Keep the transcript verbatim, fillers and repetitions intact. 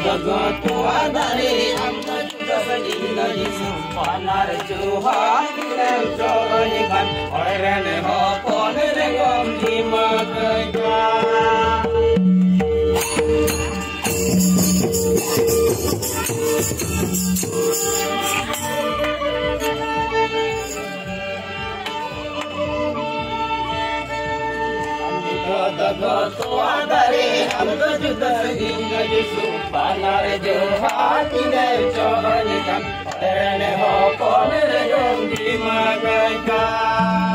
ᱵᱟᱜᱟᱱ ᱛᱚᱣᱟ ᱫᱟᱨᱮ ᱟᱢ ᱫᱚ ᱡᱩᱫᱟᱹ ᱥᱟᱺᱜᱤᱧ ᱱᱟ ᱡᱤᱥᱩ, ᱵᱟᱱᱟᱨ ᱡᱚᱦᱟᱨ ᱜᱮᱢ ᱪᱚᱨᱚᱡ ᱠᱟᱱ, ᱦᱚᱲ ᱨᱮᱱ ᱦᱚᱯᱚᱱ ᱨᱮᱜᱮᱢ ᱫᱤᱢᱟᱹᱠ ᱠᱟᱱ᱾ ᱛᱚᱣᱟ ᱫᱟᱨᱮ ᱟᱢ ᱫᱚ ᱡᱩᱫᱟᱹ ᱥᱟᱺᱜᱤᱧ ᱱᱟ ᱡᱤᱥᱩ, ᱵᱟᱱᱟᱨ ᱡᱚᱦᱟᱨ ᱜᱮᱢ ᱪᱚᱨᱚᱡ ᱠᱟᱱ, ᱦᱚᱲ ᱨᱮᱱ ᱦᱚᱯᱚᱱ ᱨᱮᱜᱮᱢ ᱫᱤᱢᱟᱹᱠ ᱠᱟᱱ᱾